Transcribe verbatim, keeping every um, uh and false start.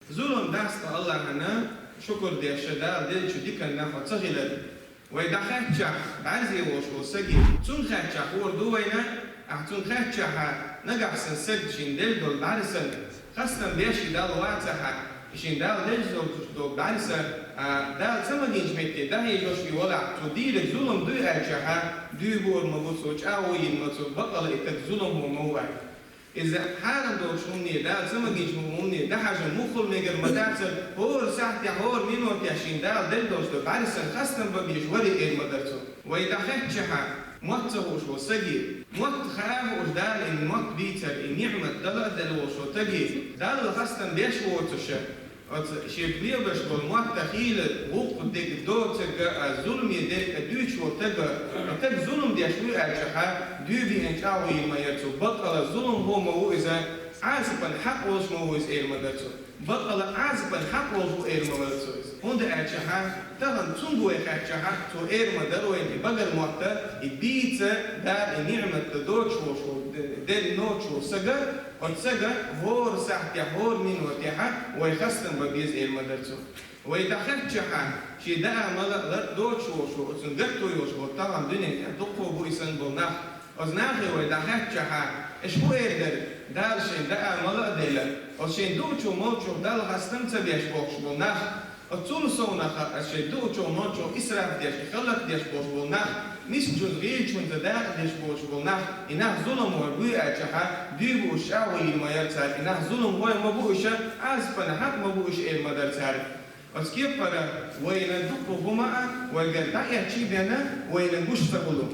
Зулам дац тхо Аллахӏана, шукур деш, Дала деллача диканна хьо ца хилар. Вай дӏахаьттачахь, бӏарзе волаш вола саг, цунга хаьттачахь хуур ду вайна, ахь цунга хаьттачахь, нагахь санна саг шийна делла дола бӏаргса хастам беш Далла вацахь, шийна Дала делла дола бӏаргса, а, Дала ца магийнача метте дӏахьежаш валахь, цо дийриг зулам дуй аьлчахь, дуй буур ма бу цо, чӏагӏо йийр ма цо, бакъала и таг зуламхо ма ву аьнна. Иза хьарам долча хӏумане, Дала ца магийнача хӏумане дӏахьажа муххал мегар ма дацар, хӏора сахьтехь, хӏора минотехь шийна Дала делла долаш дола бӏаргса хастам беш варе эр ма дар цо. Вай дӏахаьттачахь, мотт ца хууш вола саг, мотт хаа хууш Дала и мотт бийцар, и ниӏмат дала а делла волаш вола саг, Далла хастам беш воцуш, оцу шен лелаш бола мотт хийла гӏулакх дерг доцург а, зуламе дерг а дуьйцуш вола саг, таг зулам деш вуй аьлчахь, дуй биъна чӏагӏо йийр ма яр цо, бакъала зуламхо ма ву иза, Ӏазапан хьакъ волаш ма ву иза эр ма дар цо. Бакъала Ӏазапан хьакъ волаш ву эр ма вар цо иза. ХӀунда аьлчахь, тахан цунга вай хаьттачахь, цо эр ма дар вайна и багара мотт, и бийца Дала и ниӀмат доцуш волаш ву, де-, делла воцуш волу саг, оцу сага хӀора сахьтехь, хӀора минотехь вай хастам бан беза эр ма дар цо. Вай дӀахаьттачахь, шен даа мала а лар доцуш волаш ву, оцунна гатто йолуш болу тахан дуьнен тӀехь дуккха а бу и санна болу нах. Оцу нахе вай дӀахаьттачахь, аша хӀун эр дара, Дала шайн даа мала а делла, оцу шайн дуучух молчух Далла хастам ца беш бохуш болу нах, оцу цул совнаха аша шайн дуучух молчух исраф деш, халлат деш болуш болу нах, мискачунна, гӀийлачунна дакъа деш болуш болу нах, и нах зуламхой буй аьлчахь, дуй бу уьш, чӀагӀо йийр ма яра цара, и нах зуламхой ма бу уьш, Ӏазапана хьакъ ма бу уьш эр ма дара цара. Оцу кепара вайна дуккха хӀума а вайгара дӀаэцчий бен, вайна гуш ца хуьлу.